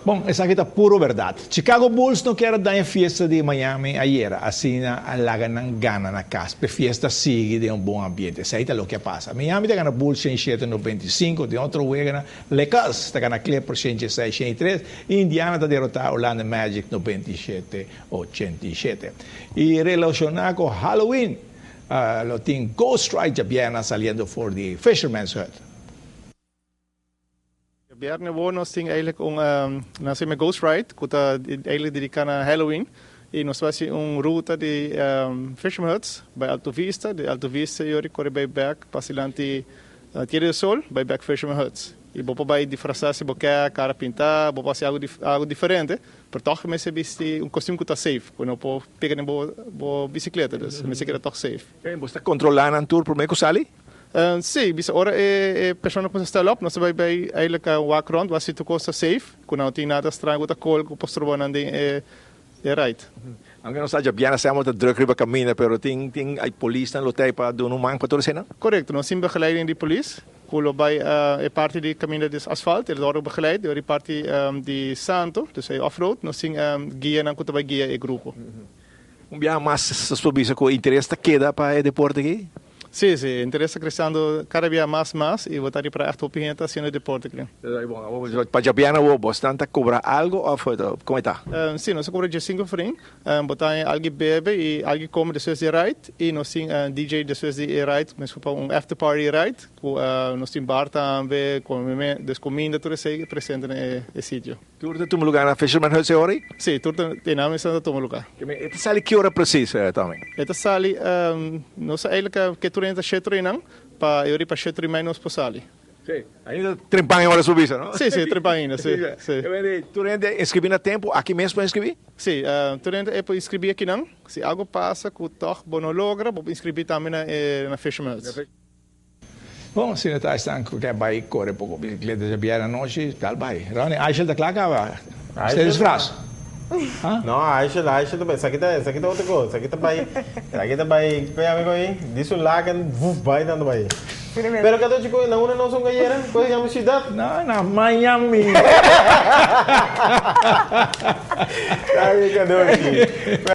Bon, esaki ta puro berdad. Chicago Bulls no kier a daña fiesta di Miami ayera, asina a laga nan gana na cas p'e fiesta sigui den un bon ambiente. Esey ta loke a pasa. Miami ta gana Bulls 107 95, den otro weganan Lakers ta gana Clippers 106 103 y Indiana ta derota Orlando Magic 97 87. Y relaciona cu Halloween, lo tin Ghost Ride djabièrnè saliendo for di Fisherman's Hut. Djabièrnè awor nos tin eigenlijk un nan sa yama Ghost Ride ku ta eigenlijk dediká na Halloween i nos ta hasi un ruta di Fisherman Huts bai Alto Vista, di Alto Vista yori kore bai bèk pasa dilanti Tierra del Sol bai bèk Fisherman Huts i bo por bai disfrasá si bo ke, kara pintá, bo por hasi algu algu diferente pero tòg mester bisti un kostium ku ta safe ku no por pega den bo bo bisikleta dus mester keda tòg safe. Bo ta kontrolá nan tur promé ku sali? Sí, bisa ora e persona cuminsa stel op, nos ta bay bay eigenlijk wak rond, wak si tur cos ta safe, cu nan no tin nada straño cu ta col cu por stroba nan den e ride. Aunke nos sa djabièrnè semper ta druk riba caminda, pero tin tin ay polisnan lo ta ey pa duna un man pa tur eseinan? Correcto, nos tin begeleiding di polis cu lo bay e parti di caminda di asfalt, e lo worde begeleid door e parti di santo, dus e off road, nos tin guianan cu ta bay guia e grupo. Un biaha mas nos por bisa cu e interes ta keda pa e deporte aki? Sí, sí, interes ta creciendo cada bia mas mas y bo ta ripara echt hopi hende ta haciendo e deporte aki. Pa djabièrnè awor bosnan ta cobra algo of con e ta? Sí, nos ta cobra diesinco florin. Bo ta haña algo bebe y algo come despues di e ride y nos tin DJ despues di e ride, mescu pa un after party ride cu nos tin bar tambe, dus cuminda tur esey presente na e sitio. Tur ta tuma lugar na Fisherman Huts e ora ei? Sí, tur ta e nan mester ta tuma lugar. E ta sali ki ora precies, Tommy? E ta sali, nos ta eigenlijk ke tur hende ta shetu einan, pa e ora ei pa shetu i mei nos por sali. Sí, ainda trempan e ora su bisa, no? Sí, sí, trempan ainda, sí, sí. Tur hende a inscribi na tempo, aki mes por inscribi? Sí, tur hende e por inscribi akinan. Si algo pasa ku tòg bo no logra, bo por inscribi tambe na e na Fisherman Huts. Bon, asina ta esnan ku ke bai kore poko bisikleta djabièrnè anochi, tal bai. Ronnie, Aishel ta kla kaba? Ste disfras? Ha? No, Aishel, Aishel ta bai. Esaki ta, esaki ta otro kos. Esaki ta bai, esaki ta bai, ku yama ku ei? Di su laken, vuf, bai nan ta bai. Pero katochi ku na unda nos un kayera? Ku e yama siudat? No, na Miami. Danki Kadochi.